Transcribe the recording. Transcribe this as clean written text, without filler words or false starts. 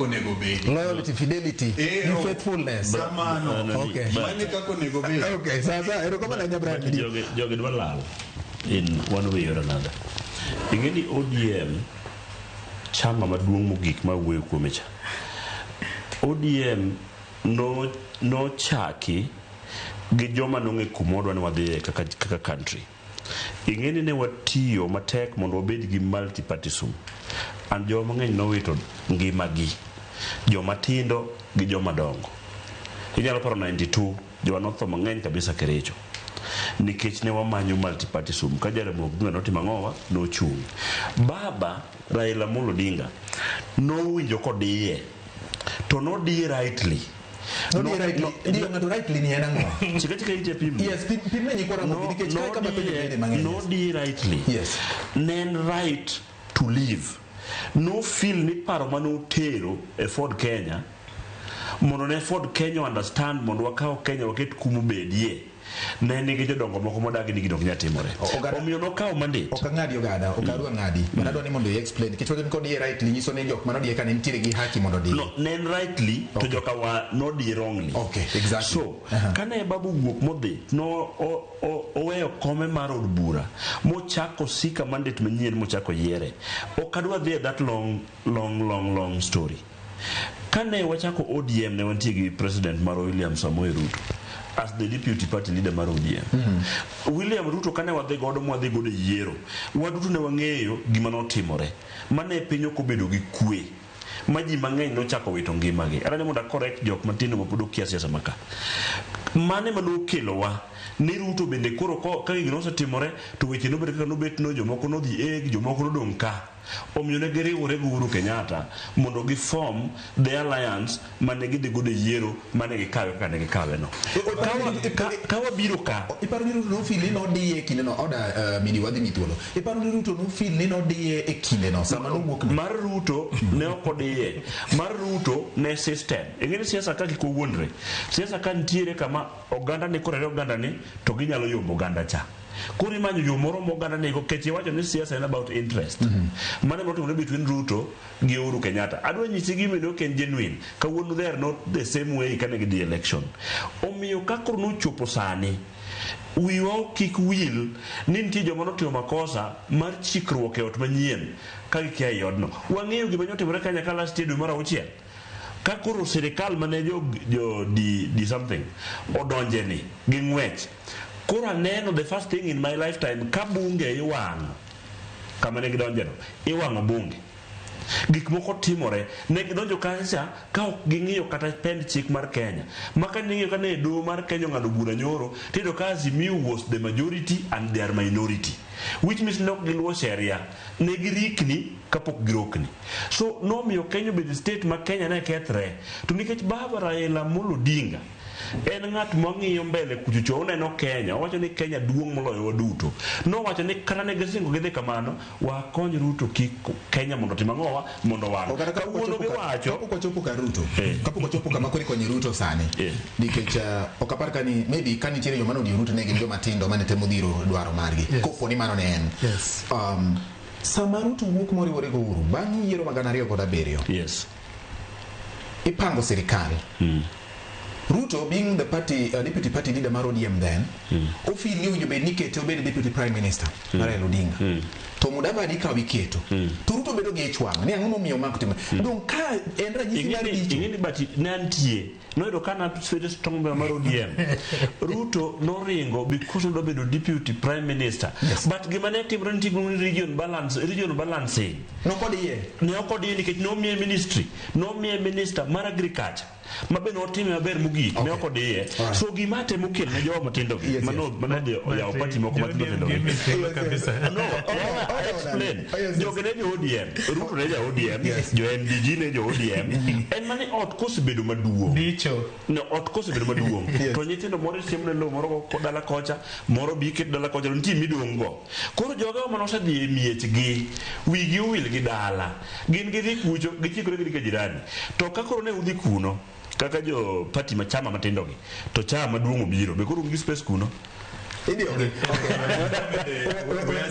Onego bedi. Loyalty, fidelity, Eh, gi oh. faithfulness. Kamano. Okay. Mano e kaka onego bedi. Okay, sasa erokamano ahinya Brian But Midiwo. jogi dwa lal in one way or another. Ing'e ni ODM chama maduong' mogik ma wuoyo kuome cha. ODM no nochaki gi joma nong'e kuma wadwa ni wadhiye kaka country. Ing'e ni ne watiyo matek mondo wabed gi multipartism and joma mang'eny nowito ngimagi, joma tindo gi joma dongo. Inyalo paro 92 jowa notho mang'eny kabisa Kericho nikech ne wamanyo multipartism ka Jaramogi Oginga notimo ang'owa nochung'. Baba Raila Amolo Odinga nowinjo kodiye to nodiye rightly. Nodiye rightly. Diyo ng'ato rightly ni en ang'o? Chika chika ite pim. Yes, pim ne nyikwa Ramogi nikech kae kama penjo bende mang'eny. Nodiye rightly. Yes. Ne en right to live. No feel ni paro mane otero e Ford Kenya mondo ne Ford Kenya understand mondo wakaw Kenya waket kuma obedie. Ne nigi jodongo moko modagi ni gino ok nyal timore. Omiyo nokawo mandate. Ok ang'adi ogada, ok arwa ng'adi. But adwa ni mondo i explain. Nikech wacho ni kodiye rightly nyiso ni jok mane odiye ka ne nitiere gi haki mondo odiye. No, ne en rightly to joka wa nodiye wrongly. Okay, exactly. So, kane babu wuok modhi, no oweyo kome mar od bura mochako sika mandate manyien mochako yiere. Ok adwa dhi e that long, long, long, long story. Kane wachako ODM ne wantie gi president mar William Samoei Ruto as the deputy party leader mar ODM. William Ruto kane wadhi godo mwadhi godo e yiero, waduto ne wang'eyo gima notimore. Mane piny ok obedo gi kwe ma ji mang'eny nochako wito ngimagi. Adwa ni mondo a correct jok matindo mapod okia siasa maka. Mane manokelowa ni Ruto bende koro ka gigi nosetimore to weche nobedo kaka nobet no, jomoko nodhi Hague, jomoko nodong' ka. Omiyo ne giriwore gi Uhuru Kenyatta mondo gi form the alliance mane gidhi godo e yiero mane gikawe kaka ne gikawe no. Ka wabiro ka. Iparo ni Ruto nofeel ni nodiye e kinde no, oda Midi wadhi mi thuolo. Iparo ni Ruto nofeel ni nodiye e kinde no sama nowuok ni? Mar Ruto ne ok odiye. Mar Ruto ne system. Ing'e ni siasa ka kik wawuondre. Siasa ka nitiere kama oganda ni korere oganda ni to ginyalo yombo oganda cha. Koro imanyo yo moro ma oganda nigo kech iwacho ni siasa en about interest. Mano ema otimore between Ruto gi Uhuru Kenyatta. Adwa nyisi gima ok en genuine. Kawuono they are not the same way kane gidhi election. Omiyo ka koro nochopo sani, wiwa kik wil ni nitie joma notimo makosa mar chikruok e ot manyien ka gikia ei odno. Wang'eyo gima nyotimore Kenya ka last year dwe mar auchiel. Ka koro sirikal mane jo di something odonje ni gi ng'wech. Koro aneno the first thing in my lifetime ka bunge iwang'o kama ne gidonje no, iwang'o bunge. Gik moko timore, ne gidonjo kacha ka ok ging'iyo kata pend chik mar Kenya. Ma ka ning'iyo ka ne doho mar Kenya ong'ado bura nyoro, tiyudo ka Azimio was the majority and they are minority. Which means ne ok giluwo sheria, ne girikni kapok girokni. So nomiyo Kenya obedo state ma Kenya ne kethre. To nikech Baba Raila Amolo Odinga en ng'at mang'iyo mbele kuchocho, oneno Kenya, owacho ni Kenya duong' moloyo waduto. Nowacho ni kata ne gisingo gidhi kamano, wakony Ruto kik Kenya mondo otim ang'owa, mondo wang'. Oganda kapok Kawuono ochopo ka- giwacho kapok ochopo ka Ruto, kapok ochopo kama koro ikonyo Ruto sani. Nikech ok apar ka ni maybe ka nitiere joma nodiyo Ruto ne gin joma tindo mane temo dhiro dwaro margi. Kopo ni mano ne en. Sama Ruto wuok moriwore go Uhuru bang' yiero mag gana ariyo kod abiriyo. Ipango sirikal. Ruto being the party, deputy party leader mar ODM then, ofil ni owinjo bed ni ikete obed deputy prime minister mar Raila Odinga. To Mudavadi ikawo iketo. To Ruto bedo gi ich wang' ni ang'o momiyo ma ok timore. Dong' ka en ranyisi mar dicho. Ing'eni but ne antie. Noyudo ka na very strong member mar ODM. Ruto noringo because nodwa bedo deputy prime minister. But gima ne timore nitie gima ni region balance, region balancing. Nokodiye. Ne ok odiye nikech nomiye ministry, nomiye minister mar agriculture. Ma be notime maber mogik, ne ok odiye. So gima atemo kelo ne jowa matindo gi, mano odhi oyawo party moko matindo tindo gi. No, I explain. Jogi ne jo ODM, Ruto ne ja ODM, jo NDG ne jo ODM. En mani ot kosebedo maduong'. Dicho. No, ot kosebedo maduong'. To nyithindo moro siemo ne lowo moro dala kocha, moro bi ket dala kocha, nitie midong' go. Koro jogo mane osedhi e miechgi, wigi owil gi dala. Gin gidhi kucho, gichikore gidhi ka jirani. To ka koro ne udhi kuno, kaka jo party ma chama matindo gi, to chama maduong' obiro, be koro un gi space kuno? Idiyogi. Okay.